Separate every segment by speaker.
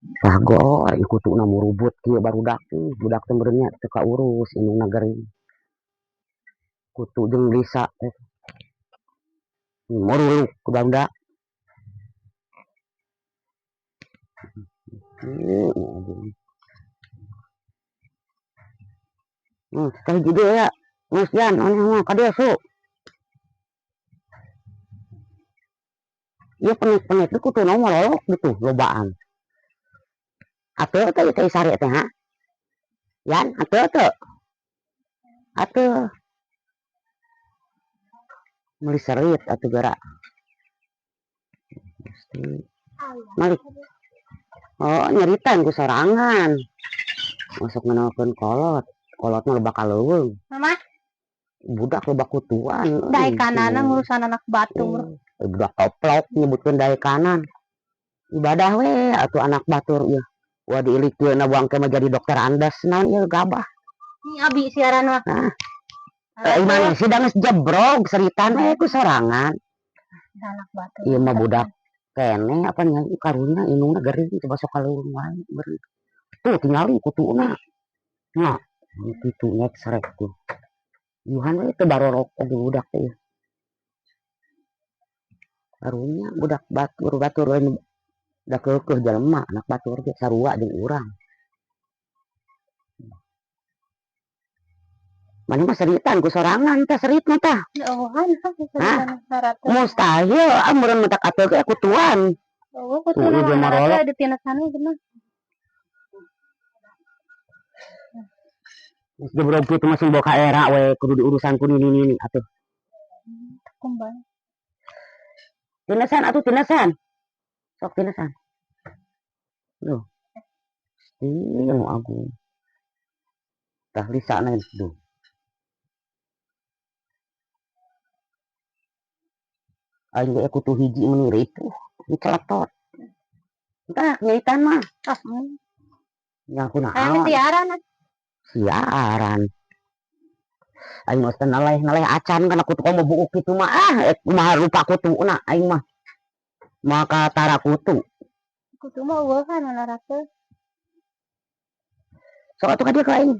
Speaker 1: Kagok ari kutuna murubut kieu barudak teh, budak teh meureun nya teu kaurus indungna gering. Kutu jeung Lisa teh. Muruluk ku barudak. Tah hiji deui aya. Geus jan maneh mah ka dieu su. Ieu penek-penek teh kutuna mololok gitu lobaan. Atuh teh teh sare teh ha. Yan atuh teu. Atuh. Meuli serit atuh geura. Malik. Oh, nyeritan ku sorangan. Masuk ngenalkeun kolot. Kolot mah loba kaleuweung.
Speaker 2: Mama.
Speaker 1: Budak loba kutuan.
Speaker 2: Dae kanana ngurusan anak batur.
Speaker 1: Budak toplok nyebutkeun dae kanan. Ibadah we atuh anak batur ieu. Wah diilik ieu na buang ke mah jadi dokter andas naon ieu gabah.
Speaker 2: Ini abi siaran mah.
Speaker 1: Hah. Imane sih da geus jebrog seritan we ku sorangan.
Speaker 2: Anak batur.
Speaker 1: Ieu mah budak keneh apa nya karunya indungna gering coba sok kaleuweung wae beureum. Tuh tingali kutuna. Nah, kitu nya serek tuh. Yuhan we teu barorok oge budak teh. Karunya budak batur-batur lain da keukeuh jelema anak batur ge sarua jeung urang. Maneh mah seritan ku sorangan teh serit mah tah.
Speaker 2: Eueuhan seritan saratus.
Speaker 1: Mustahil ah meureun mentak atuh ge kutuan.
Speaker 2: Eueuh kutuna
Speaker 1: Tuh,
Speaker 2: mah
Speaker 1: marolok.
Speaker 2: Di tinasana geuna.
Speaker 1: Geus jebrog kitu mah sing boga era we kudu diurusan ku nini-nini atuh.
Speaker 2: Kumbang.
Speaker 1: Tinasan atuh tinasan. Sok tinasan. Duh. Ih, nu agung. Tah Lisa na duh. Aing ge kutu hiji mun ripuh, diceletot. Entah nyeritan mah.
Speaker 2: Ah.
Speaker 1: Nya aku naon.
Speaker 2: Aya siaran.
Speaker 1: Siaran. Aing mah teu naleh-naleh acan kana kutu komo buuk kitu mah ah kumaha rupa kutuna aing mah. Maka tara kutu.
Speaker 2: Kutu mah eueuhan mana ratu.
Speaker 1: Sok atuh ka dieu ka aing.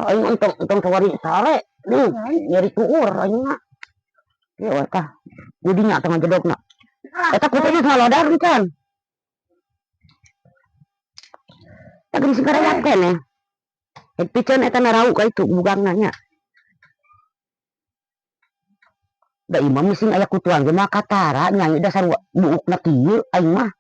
Speaker 1: Aing entong sawari sare, duh, nyeri kuur aing mah. Ieu we tah. Kudinya tengah jedogna. Eta kutuna ngalodar can. Tah geuning sing karayap keneh. Ek piceun eta narau ka itu bugangna nya. Da imam sing aya kutuan ge mah katara nya da sarua buukna kieu aing mah.